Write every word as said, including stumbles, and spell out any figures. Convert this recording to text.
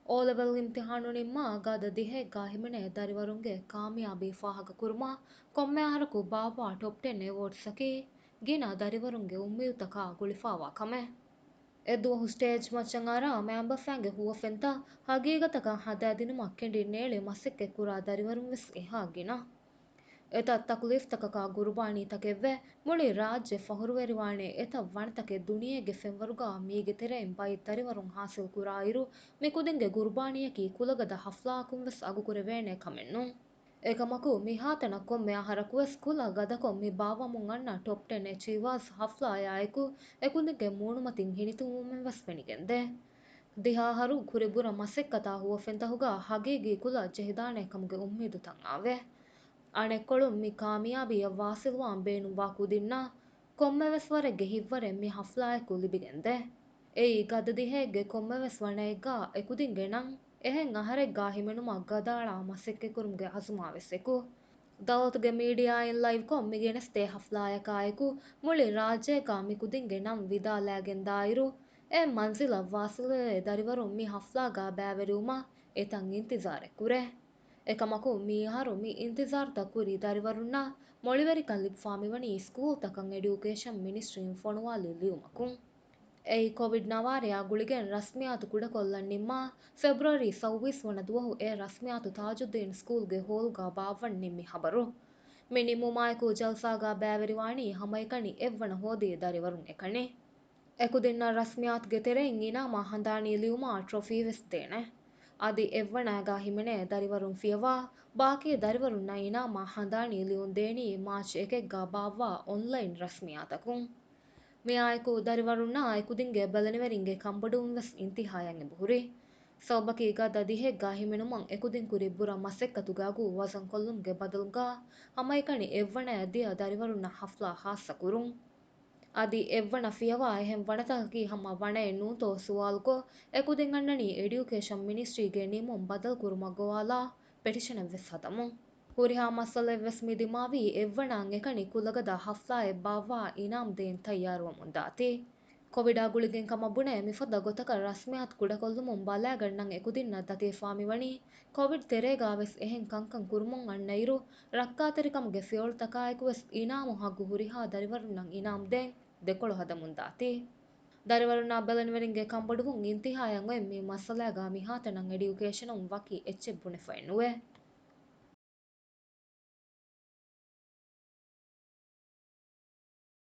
އޯލެވެލް އިމްތިހާނު ނިންމާ ގަދަ ދިހައެއްގާ ހިމެނޭ ދަރިވަރުންގެ ކާމިޔާބީ ފާހަގަކުރުމަށް ކޮންމެ އަހަރަކު ބާއްވާ ޓޮޕް ޓެން އެވޯޑްސްއަކީ ގިނަ ދަރިވަރުންގެ އުއްމީދުތަކާ ގުޅިފާވާ ކަމެއް. އެދުވަހު ސްޓޭޖް މައްޗަށް އަރާ މައިންބަފައިންގެ ހުވަފެންތައް ހަގީގަތަކަށް ހަދާދިނުމަށް ކެނޑިން ނޭޅި މަސައްކަތްކުރާ ދަރިވަރުން ވެސް އެހާ ގިނަ. އެތައް ތަކުލީފްތަކަކާ ގުރުބާނީތަކެއްވެ، މުޅި ރާއްޖެ ފަހުރުވެރިވާނެ އެތައް ވަނަތަކެއް ދުނިޔޭގެ ފެންވަރުގާ މީގެ ތެރެއިން ބައެއް ދަރިވަރުން ހާސިލްކުރާއިރު، މި ކުދިންގެ ގުރުބާނީއަކީ ކުލަގަދަ ހަފްލާއަކުން ވެސް އަގުކުރެވޭނެ ކަމެއް ނޫން. އެކަމަކު، މިހާތަނަށް ކޮންމެ އަހަރަކުވެސް ކުލަ ގަދަކޮށް މި ބާއްވަމުން އަންނަ ޓޮޕް ޓެން އެޗީވާސް ހަފްލާއާއެކު އެކުދިންގެ މޫނުމަތިން ހިނިތުންވުމެއް ވެސް ފެނިގެންދޭ. ދިހަ އަހަރު ކުރި ބުރަ މަސައްކަތާ ހުވަފެންތަކުގާ ހަގީގީ ކުލަ ޖެހިދާނެ ކަމުގެ އުއްމީދުތައް އާވޭ. އަނެއްކޮޅުން މި ކާމިޔާބީއަށް ވާސިލްވާން ބޭނުންވާ ކުދިންނަށް ކޮންމެވެސް ވަރެއްގެ ހިތްވަރެއް މި ހަފްލާއެކު ލިބިގެންދޭ. އެއީ ގަދަ ދިހައެއްގެ ކޮންމެވެސް ވަނައެއްގާ އެކުދިންގެ ނަން އެހެން އަހަރެއްގާ ހިމެނުމަށް ގަދައަޅާ މަސައްކަތްކުރުމުގެ އަޒުމާވެސް އެކު. ދައުލަތުގެ މީޑިއާއިން ލައިވްކޮށް މި ގެނެސްދޭ ހަފްލާއަކާއެކު، މުޅި ރާއްޖޭގާ މި ކުދިންގެ ނަން ވިދާލާގެންދާއިރު، އެ މަންޒިލަށް ވާސިލުވެވޭ ދަރިވަރުން މި ހަފްލާގާ ބައިވެރިވުމަށް އެތަން އިންތިޒާރެއް ކުރޭ. އެކަމަކު، މިއަހަރު މި އިންތިޒާރުތައް ކުރި ދަރިވަރުންނަށް މޮޅިވެރިކަން ލިބިފާ މިވަނީ ސްކޫލްތަކަށް އެޑިއުކޭޝަން މިނިސްޓްރީން ފޮނުވާލި ލިޔުމަކުން. އެއީ ކޮވިޑް ނަވާރަޔާ ގުޅިގެން ރަސްމިއްޔާތު ކުޑަކޮށްލަން ނިންމާ ފެބްރުއަރީ ސައުވީސް ވަނަ ދުވަހު އެ ރަސްމިއްޔާތު ތާޖުއްދީން ސްކޫލްގެ ހޯލްގާ ބާއްވަން ނިންމި ހަބަރު. މި ނިންމުމާއެކު ޖަލްސާގާ ބައިވެރިވާނީ ހަމައެކަނި އެއްވަނަ ހޯދީ ދަރިވަރުން އެކަނި. އެކުދިންނަށް ރަސްމިއްޔާތުގެ ތެރެއިން އިނާމާ ހަނދާނީ ލިޔުމާ ޓްރޮފީ ވެސް ދޭނެ. އަދި އެއްވަނައިގާ ހިމެނޭ ދަރިވަރުން ފިޔަވާ، ބާކީ ދަރިވަރުންނަށް އިނާމާ ހަނދާނީ ލިޔުން ދޭނީ މާޗް އެކެއްގާ ބާއްވާ އޮންލައިން ރަސްމިއްޔާތަކުން. މިއާއެކު ދަރިވަރުންނާ އެކުދިންގެ ބެލެނިވެރިންގެ ކަންބޮޑުވުން ވެސް އިންތިހާޔަށް އެބަހުރި. ސަބަބަކީ ގަދަ ދިހައެއްގާ ހިމެނުމަށް އެކުދިން ކުރި ބުރަ މަސައްކަތުގެ އަގު ވަޒަންކޮށްލުމުގެ ބަދަލުގާ ހަމައެކަނި އެއްވަނައަށް ދިޔަ ދަރިވަރުންނަށް ހަފްލާ ހާއްސަކުރުން. އަދި އެއްވަނަ ފިޔަވާ އެހެން ވަނަތަކަކީ ހަމަ ވަނައެއް ނޫންތޯ ސުވާލުކޮށް، އެކުދިން އަންނަނީ އެޑިއުކޭޝަން މިނިސްޓްރީގެ ނިމުން ބަދަލުކުރުމަށް ގޮވާލާ ޕެޓިޝަނެއް ވެސް ހަދަމުން. ހުރިހާ މައްސަލައެއް ވެސް މި ދިމާވީ އެއްވަނައަށް އެކަނި ކުލަގަދަ ހަފްލާއެއް ބާއްވާ އިނާމް ދޭން ތައްޔާރުވަމުން ދާތީ. ކޮވިޑާ ގުޅިގެން ކަމަށް ބުނެ، މިފަދަ ގޮތަކަށް ރަސްމިއްޔާތު ކުޑަކޮށްލުމުން ބަލާގަންނަން އެކުދިންނަށް ދަތިވެފާ މިވަނީ، ކޮވިޑް ތެރޭގާ ވެސް އެހެން ކަންކަން ކުރުމުން އަންނައިރު، ރައްކާތެރިކަމުގެ ފިޔަވަޅުތަކާއެކު ވެސް އިނާމު ހައްގު ހުރިހާ ދަރިވަރުންނަށް އިނާމް ދޭން ދެކޮޅު ހަދަމުން ދާތީ. ދަރިވަރުންނާ ބެލެނިވެރިންގެ ކަންބޮޑުވުން އިންތިހާޔަށް އޮތް މި މައްސަލާގާ މިހާތަނަށް އެޑިއުކޭޝަނުން ވަކި އެއްޗެއް ބުނެފައެއް ނުވޭ.